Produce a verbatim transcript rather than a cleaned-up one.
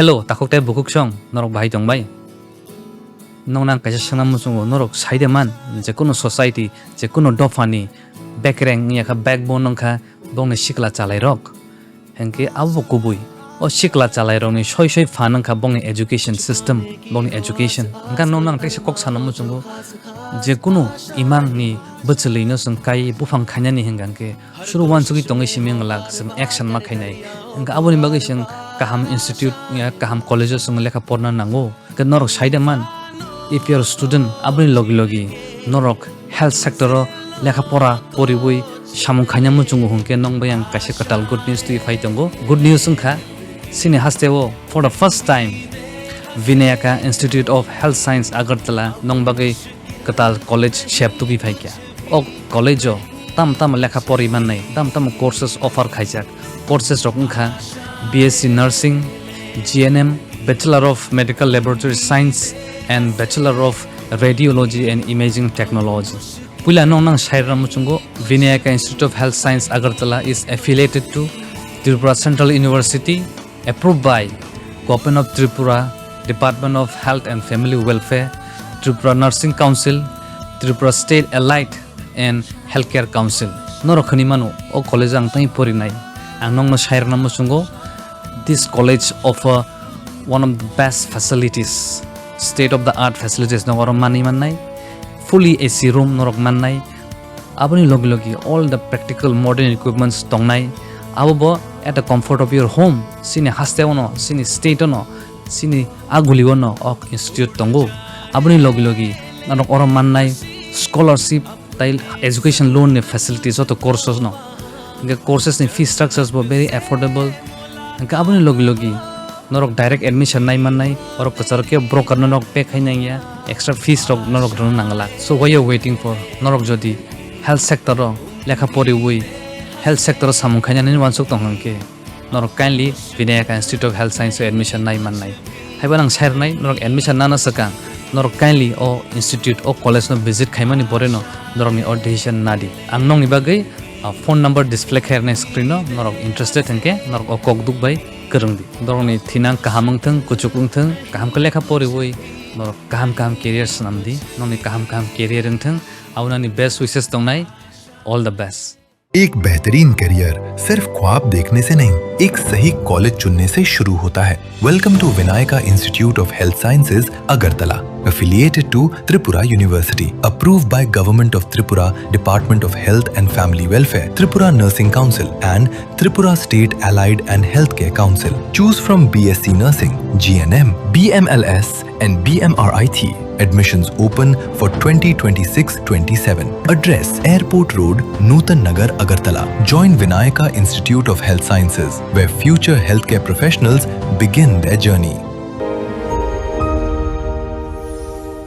Hello, takhuk tei bukhuk song, norok bahai tong bai? Nokno ang kaisa swngna muchungo, norok sai de man, je kuno society, je kuno dophani bekreng wngya kha, backbone wngkha bongni sikla chalairok. Hinkhe abo bo kubui. O sikla chalairokni soi soi phan wngkha bongni education system, bongni education. Hingkhe nokno ang teisa kok sana muchungo, je kuno imangni bwchwlwino chwng kai buphang khainani hingkha hinkhe suru uansugwi tongwi simi wng lak, chwng action ma khainai. Hingkhe aboni bagwi chwng kaham institute, ya, kaham college-o chwng lekha porna nango. Hingkhe norok sai de man, if you are student, aboni logi logi norok health sector-o lekha pora poriwi samung khaina muchungo hwnkhe nong bai ang kaisa kwtal good news twi phai tongo. Good news wngkha, chini hasteo for the first time Vinayaka Institute of Health Science Agartala nong bagwi kwtal college sep tubui phaikha. O college-o tamo tamo lekha porwi mannai, tamo tamo courses offer khaijak. Courses rok wngkha B S C Nursing, G N M, Bachelor of Medical Laboratory Science and Bachelor of Radiology and Imaging Technology. Puila no nang sairna muchungo Vinayaka Institute of Health Science Agartala is affiliated to Tripura Central University, approved by Government of Tripura, Department of Health and Family Welfare, Tripura Nursing Council, Tripura State Allied and Healthcare Council. Norok khani mano, o college ang tei porinai. Ang nokno sairna muchungo, this college offer one of the best facilities, state of the art facilities norok oro manwi mannai, fully A C room norok mannai. Aboni logi logi all the practical modern equipments tongnai. Abo bo at the comfort of your home, chini haste ono, chini state ono, chini aguli ono ok institute tongo. Aboni logi logi norok oro mannai scholarship tai education loan ni facilities joto courses no. Hingke courses ni fee structures bo very affordable. Hingke aboni logi logi norok direct admission nai mannai, oro kwcharo khe broker no norok pay khai nangya, extra fees rok norok rwna nangla. So why you waiting for? Norok jodi health sector o lekha poriwi health sector o samung khainani wansuk tong hwnkhe, norok kindly Vinayaka Institute of Health Science o admission nai mannai. Haiba nang sai rwnai, norok admission nana swkang, norok kindly o institute, o college no visit khaimani pore no norokni o decision nadi. Ang nokni bagwi, ah, phone number display khairnai screen o, norok interested hwnkhe norok o kok duk bai kwrwng di. Norokni thinang kaham wngthwng, kuchuk wngthwng, kaham khe lekha poriwi norok kaham kaham career swnam di, nokni kaham kaham career wngthwng, abo nani best wishes tongnai, all the best. एक बेहतरीन करियर सिर्फ ख्वाब देखने से नहीं, एक सही कॉलेज चुनने से शुरू होता है। Welcome to Vinayaka Institute of Health Sciences, Agartala, affiliated to Tripura University, approved by Government of Tripura, Department of Health and Family Welfare, Tripura Nursing Council, and Tripura State Allied and Healthcare Council. Choose from B S C Nursing, G N M, B M L S, and B M R I T. Admissions open for twenty twenty-six twenty-seven. Address: Airport Road, Nutan Nagar, Agartala. Join Vinayaka Institute of Health Sciences, where future healthcare professionals begin their journey.